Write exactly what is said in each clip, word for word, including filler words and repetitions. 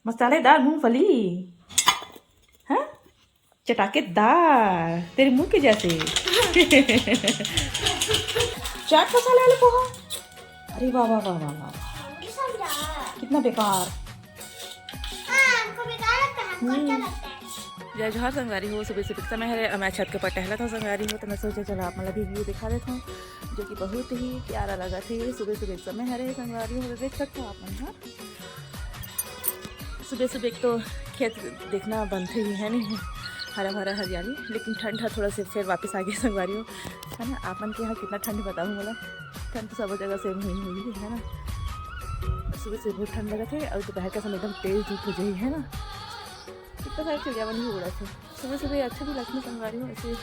मसालेदार मूंगफली। हाँ, चटाकेदार, तेरे मुंह के जैसे। चाट मसाला वाला पोहा। अरे वाह, वाह, वाह, वाह, वाह। कितना बेकार। हाँ, हमको बेकार लगता है, हमको अच्छा हम्म। लगता है। जय जोहार संगवारी हो, सुबह सुबह समय हरे, मैं छत के ऊपर टहलत हंव संगवारी हो, तो मैं सोचे चलो आप मन ला भी व्यू दिखा देत हंव, जो कि बहुत ही प्यारा लगत हे। सुबह सुबह समय हरे संगवारी हो, तो देख सकत हो आप मन, हाँ। सुबह सुबह एक तो खेत देखना बनथे ही है नहीं, हरा भरा हरियाली, लेकिन ठंड ह थोड़ा से फिर वापस आ गया संगवारी हो, है ना। आप मन के यहाँ कितना ठंड बताऊँ मोला, ठंड तो सब जगह सेम ही हुई है ना। सुबह सुबह बहुत ठंड लगत हे और दोपहर का समय एकदम तेज धूप हो जाई है ना। कितना सारा चिड़िया मन भी उड़त हे, सुबह सुबह अच्छा भी लगथे संगवारी हो ऐसे।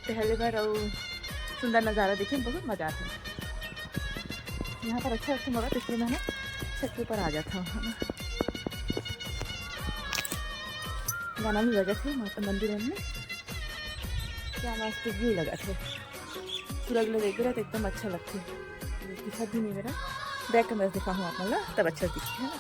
टहले बर अउ सुंदर नज़ारा देखे में बहुत मजा आथे। यहाँ पर अच्छा लगथे मोला, तो इसलिए मैं ना छत के ऊपर आ जाता हूँ, है ना। गाना भी बजत हे माता मंदिर में, क्या मस्त व्यू लगत हे। सूरज ला देखे रहे तो एकदम अच्छा लगथे। दिखत भी नहीं मेरा, बैक कैमरा से दिखाहूँ आप मन ला, तब अच्छा दिखे, है ना।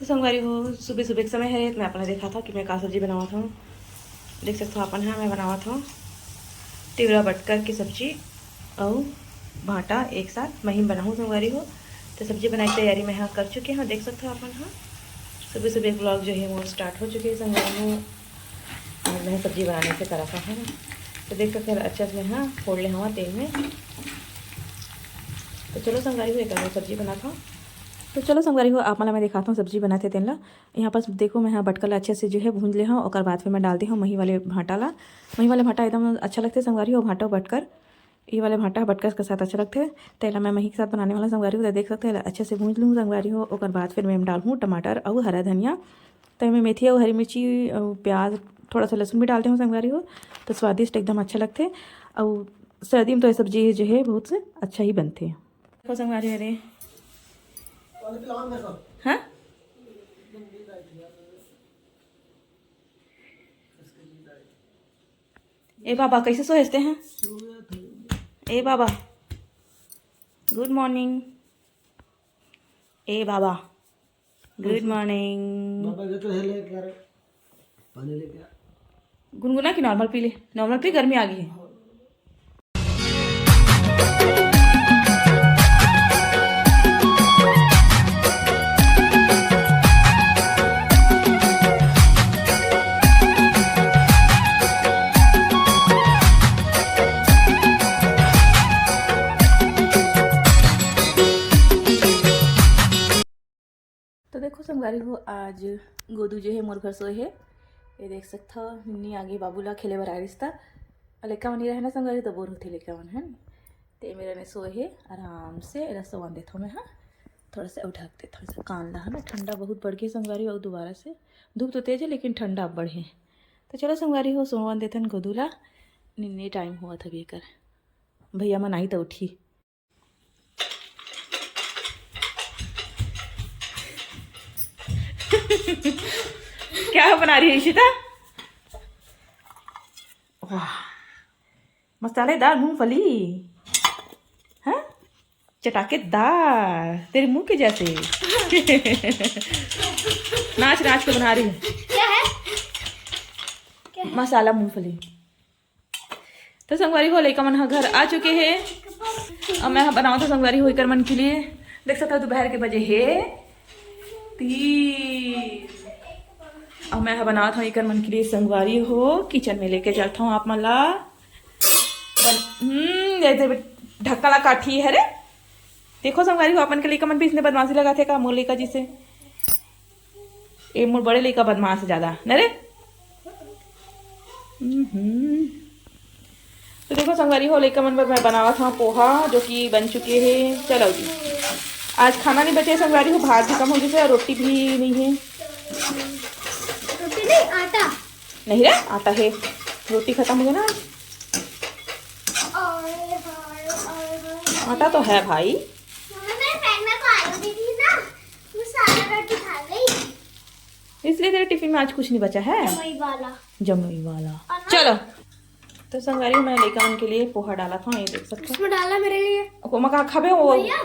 तो संगवारी हो, सुबह सुबह के समय हे, तो मैं आप ला दिखात हंव कि मैं का सब्जी बनावत हंव। देख सकत हो आप मन हा, मैं बनावत हंव तिवरा बटकर के सब्जी अउ भांटा एक साथ महीन बनाहूँ संगवारी हो। तो सब्जी बनाए के तैयारी मैं हा कर चुके हंव, देख सकत हो आप मन हा। सुबह सुबह vlog जो हे वो start हो चुके हे संगवारी हो। और मैं सब्जी बनाने से करा था, है ना। तो देख सकते हैं, अच्छे से मैं हा फोड़ ले हंव तेल में। तो चलो संगवारी हो, एक बार सब्जी बनात हंव। तो चलो संगवारी हो, आप मन ला मैं दिखात हंव सब्जी बनात हे तेन ला। यहाँ पर देखो, मैं हा बटकर ला अच्छे से जो है भूंज ले हंव, ओकर बाद फिर मैं डाल दे हंव मही वाले भांटा ला। मही वाले भांटा एकदम अच्छा लगथे संगवारी हो, भांटा बटकर, ये वाले भांटा बटकर के साथ अच्छा लगथे। तेला मैं मही के साथ बनाने वाला संगवारी हो, तो देख सकते हैं, अच्छे से भूंज लूँ संगवारी हो, ओकर बाद फिर मैं एम डालहूँ टमाटर अउ हरा धनिया। तो मैं मेथी अउ हरी मिर्ची अउ प्याज, थोड़ा सा लहसुन भी डाल दे हंव संगवारी हो, तो स्वादिष्ट एकदम अच्छा लगथे। अउ सर्दी में तो ये सब्जी जो है बहुत से अच्छा ही बनथे। देखो संगवारी, अरे हाँ, ए बाबा, कैसे सोए हस ते हैं? ए बाबा, good morning। ए बाबा, good morning। बाबा, ये तो है, लेके आ रहे, पानी लेके आ। गुनगुना कि normal पी ले? Normal पी, गर्मी आ गई है। तो देखो संगवारी हो, आज गोदू जो है मोर घर सोए हे। ये देख सकत हो, निन्नी आगे बाबू ला खेले बर आए रिस ता। अउ लइका मन नहीं रहे ना संगवारी, तो बोर होथे लइका मन, है ना। ते मेरा ने सोए हे आराम से, एला सोवन देथो मैं, हाँ। थोड़ा सा उठा के थोड़ा सा कान ला, है ना, ठंडा बहुत बढ़ गया संगवारी हो। अउ दोबारा से धूप तो तेज है, लेकिन ठंडा बढ़ है। तो चलो संगवारी हो, सोवन देथन गोदू ला, निन्ने टाइम हुआ था बेकर। भैया मन आई तो उठी। क्या बना रही है इशिता? वाह, मसालेदार मूंगफली। हाँ, चटाकेदार, तेरे मुंह के जैसे। नाच नाच के बना रही हूँ। क्या है? क्या है? मसाला मूंगफली। तो संगवारी हो, लइका मन ह घर आ चुके हे। अब मैं ह बनावत हव संगवारी हो इकर मन के लिए। देख सकत हो, दोपहर के बजे हे तीन। अब मैं ह बनावत हव इकर मन के लिए संगवारी हो। किचन में लेके चलत हव आप मन ला। बन-, हम्म, ये दे बे-, ढक्का ला काठी हे रे। देखो संगवारी हो, अपन के लइका मन भी इसने बदमाशी लगाथे का, मोर लइका जिसे। ए मोर बड़े लइका बदमाश ज्यादा न रे। हम्म। तो देखो संगवारी हो, लइका मन बर मैं बनावत हव पोहा, जो कि बन चुके हे। चलो जी, आज खाना नहीं बचे संगवारी हो, भात भी कम हो गया है और रोटी भी नहीं है। रोटी नहीं, आटा। नहीं रे, आटा है, रोटी खत्म हो गया ना। और, और, और, और आटा तो है भाई, मम्मी, मेरे फ्रेंड मेरे को आलू दी थी ना, वो सारा रोटी खा गई। इसलिए तेरे टिफिन में आज कुछ नहीं बचा है। वही वाला। जमुई वाला। और ना- चलो, तो संगवारी हो, मैं लइका मन के लिए पोहा डालत हूँ, ये देख सकते हो। इसमें डाला मेरे लिए। ओमा कहाँ खाबे वो? भैया,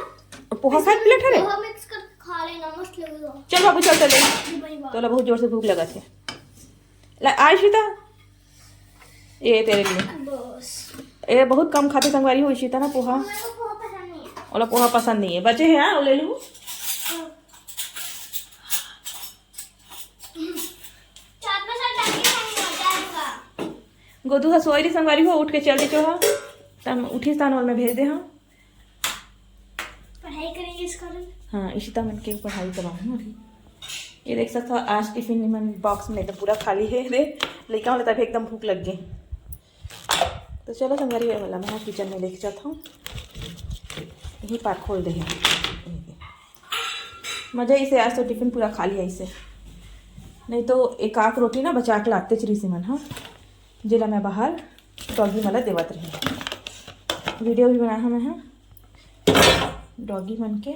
पोहा खाए प्लेट है रे। पोहा मिक्स करके खा लेना, मस्त लगेगा। चल बाबू, चल चले। ये वही वाला। तोला बहुत जोर से भूख लगत है। ला, आ इशिता, ये तेरे लिए। बस। ये बहुत कम खाते संगवारी हो इशिता ना पोहा। मेरे को पोहा पसंद नहीं है। ओला पोहा पसंद नहीं है, बचे है, हाँ, ले लू। चाट मसाला डाल के खाएंगे, मजा आएगा। गोदू हा सोए रही संगवारी हो, उठ के चल दे चोहा। तब उठिस तान ओला मैं भेज दे हाँ। पढ़ाई करेंगे इसका भी। हाँ, इशिता मन के पढ़ाई करवाऊँ अभी। ये देख सकते हो, आज टिफिन मन बॉक्स में एकदम पूरा खाली है रे। लइका वाले तभी एकदम भूख लग गई। तो चलो संगवारी, ये वाला मैं किचन में लेके जाता हूँ। यही पार खोल दे है। मजा इसे आज तो टिफिन पूरा खाली है इसे, नहीं तो एक आख रोटी ना बचा के लाते चली मन। हाँ, जेला मैं बाहर डॉगी मन ला देवत रही, वीडियो भी बनाया मैं, हाँ, डॉगी मन के।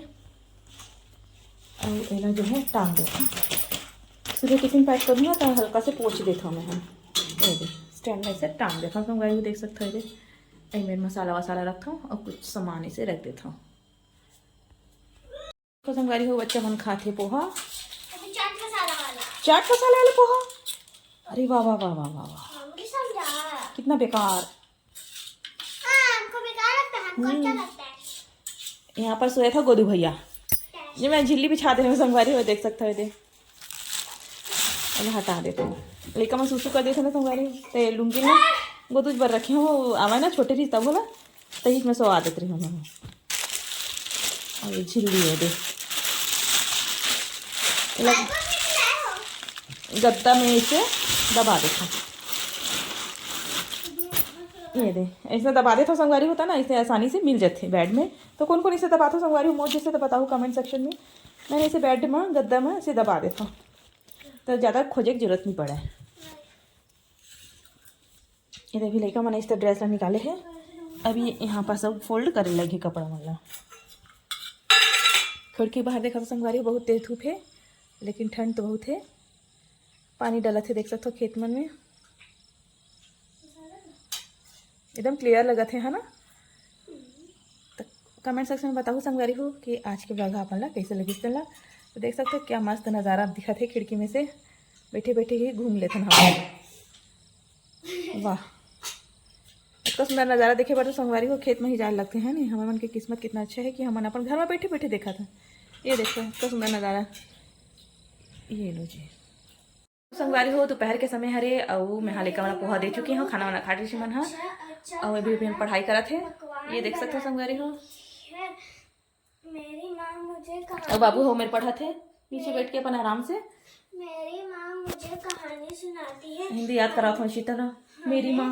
और एला जो है टांग देता हूँ, सुबह टिफिन पैक करूँगा तो हल्का से पोंछ देता हूँ मैं, हाँ। ये दे, स्टैंड में से टांग देता हूँ। संगवारी हो देख सकते हो, ये दे, ये मेरे मसाला वसाला रखता हूँ और कुछ सामान इसे रख देता हूँ। तो संगवारी हो, बच्चा मन खाथे पोहा। अभी चाट मसाला वाला। चाट मसाला वाला पोहा? अरे वाह वाह वाह वाह वाह वाह, हाँ, मुझे समझा। कितना बेकार। हाँ, हमको बेकार लगता है, हमको अच्छा लगता है। यहाँ पर सोया था गोदू भैया, ये मैं झिल्ली बिछा दे रही हूँ संगवारी हो, देख सकते हो, ये दे। अरे हटा देते हैं, लइका मैं सुसु कर देते ना संगवारी, ते लुंगी ना गोदू बर रखे हो, आवा ना छोटे रही तब बोला, तही में सोवा देते रही हूँ मैं। और ये झिल्ली है दे, लग-, गद्दा में इसे दबा देता। ये दे, ऐसे दबा देता संगवारी होता ना, इसे आसानी से मिल जाते बेड में। तो कौन कौन इसे दबाता संगवारी हो, मोर जैसे तो बताओ कमेंट सेक्शन में। मैंने इसे बेड में, गद्दा में इसे दबा देता, तो ज़्यादा खोजे की जरूरत नहीं पड़े। ये देखिए लइका मन इस ड्रेस ला निकाले है, अभी यहाँ पर सब फोल्ड करे लगे कपड़ा मन ला। खिड़की बाहर देखा तो संगवारी बहुत तेज धूप है, लेकिन ठंड तो बहुत है। पानी डलत है, देख सकते हो खेत मन में, एकदम क्लियर लगत है, है ना? तो कमेंट सेक्शन में बताओ संगवारी हो कि आज के ब्लॉग अपन ला कैसे लगिस तेला। तो देख सकते हो क्या मस्त नज़ारा दिखत है खिड़की में से, बैठे बैठे ही घूम लेथन हम। वाह, इतना सुंदर नज़ारा देखे बर तो संगवारी हो खेत में ही जाए लगते हैं नहीं। हमारे मन के किस्मत कितना अच्छा है कि हमन अपन घर में बैठे बैठे देखा था। ये देखो इतना सुंदर नज़ारा, ये लो जी। संगवारी हो, दोपहर के समय हरे, अउ मैं हा लइका मन ला पोहा दे चुकी हूँ, खाना वाना खा रही मन हा, अउ अभी भी पढ़ाई करत हे। ये देख सकते हो संगवारी हो, है। मेरी माँ मुझे अउ कहानी बाबू हो मेरे पढ़त हे नीचे बैठ के अपन आराम से। मेरी माँ मुझे कहानी सुनाती है। हिंदी याद करात हूँ शीतल, मेरी माँ।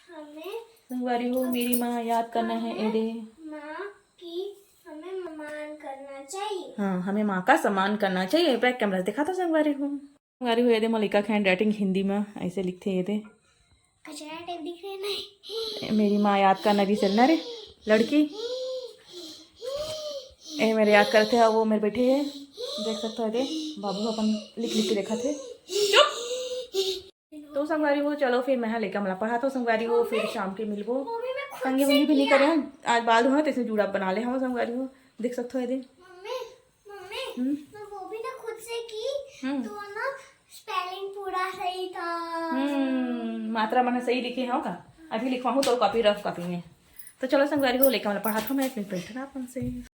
हमें संगवारी हो, मेरी माँ याद करना है, ए दे। माँ की हमें सम्मान करना चाहिए। हाँ, हमें माँ का सम्मान करना चाहिए। बैक कैमरा दिखा था संगवारी हो। संगवारी हो, ये दे मलिका के हैंड राइटिंग हिंदी में ऐसे लिखते, ये दे। कचरा टाइप दिख रहे नहीं। मेरी माँ याद करना भी चलना रे लड़की। ए मेरे याद करते हैं, वो मेरे बैठे हैं, देख सकते हो, ये दे बाबू अपन लिख लिख के देखा थे। चुप। तो संगवारी हो, चलो फिर मैं लइका मन ला पढ़ात हो संगवारी हो, फिर शाम के मिलबो। वो भी मैं खुद कंघी से वंघी भी नहीं किया। करे हैं, आज बाल धोए तैसे जूड़ा बना ले हम संगवारी हो, देख सकते हो ये दे। मम्मी, मम्मी, हम्म। मैं वो भी ना खुद से की। हम्म। तो ना स्पेलिंग पूरा सही था। हम्म, मात्रा मन सही लिखे हो का? अभी लिखवा हूँ तो कॉपी, रफ कॉपी में। तो चलो संगवारी हो, लइका मन ला पढ़ात हो, मैं फिर बैठना अपन से।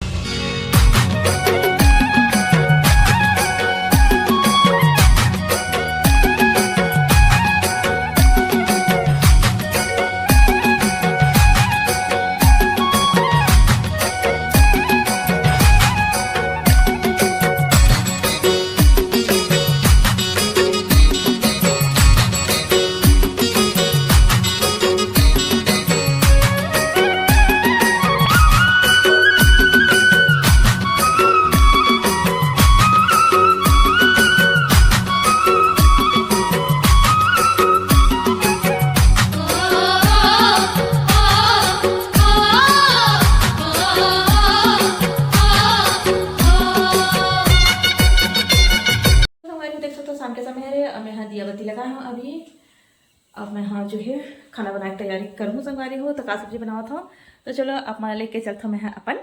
शाम के समय हरे, अब मैं हा दिया बत्ती लगाए हूँ अभी। अब मैं हा जो है खाना बनाए के तैयारी करहूँ संगवारी हो। तो का सब्जी बनावत हूँ, तो चलो आप मन लेके चलत हूँ मैं हा अपन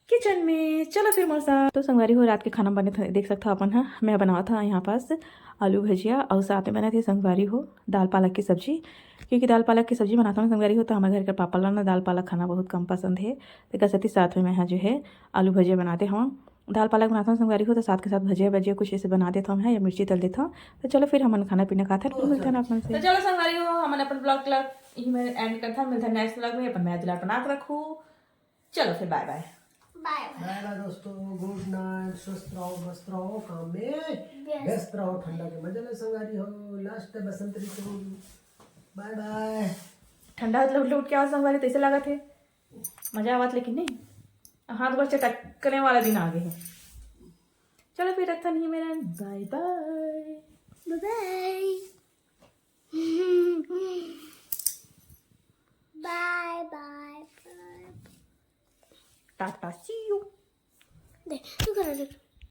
किचन में। चलो फिर मोर साथ। तो संगवारी हो, रात के खाना बने थे, देख सकत हो अपन हा, मैं बनावत हूँ यहाँ पास आलू भजिया और साथ में बने थे संगवारी हो दाल पालक की सब्जी, क्योंकि दाल पालक की सब्जी बनाता हूँ संगवारी हो, तो हमारे घर के पापा ला ना दाल पालक खाना बहुत कम पसंद है। तो कस सेती साथ में मैं हा जो है आलू भजिया बनाते हूँ। दाल पालक बनाता हूँ संगवारी हो, तो साथ के साथ भजिया भजिया कुछ ऐसे बना देता हूँ मैं, या मिर्ची तल देता हूँ। तो चलो फिर हमन खाना पीना खाथन, फिर मिलथन आप मन से। तो चलो संगवारी हो, हमन अपन ब्लॉग ला यही में एंड करथन। मिलथन नेक्स्ट ब्लॉग में। अपन मया दुलार बना के रखू। चलो फिर बाय बाय। बाय बाय। बाय बाय दोस्तों, गुड नाइट। स्वस्थ रहो, मस्त रहो, काम में व्यस्त रहो, ठंडा के मजा लो संगवारी हो। लास्ट है बसंत ऋतु। बाय बाय। ठंडा लुट लुट के आवाज संगवारी तैसे लागत है, मजा आवत लेकिन नहीं, हाथ गोड़ चटकने वाला दिन आ गए है। चलो फिर रखथन ही मेरा, बाय बाय। बाय बाय। बाय बाय। टाटा, सी यू। देख, तू कर दे।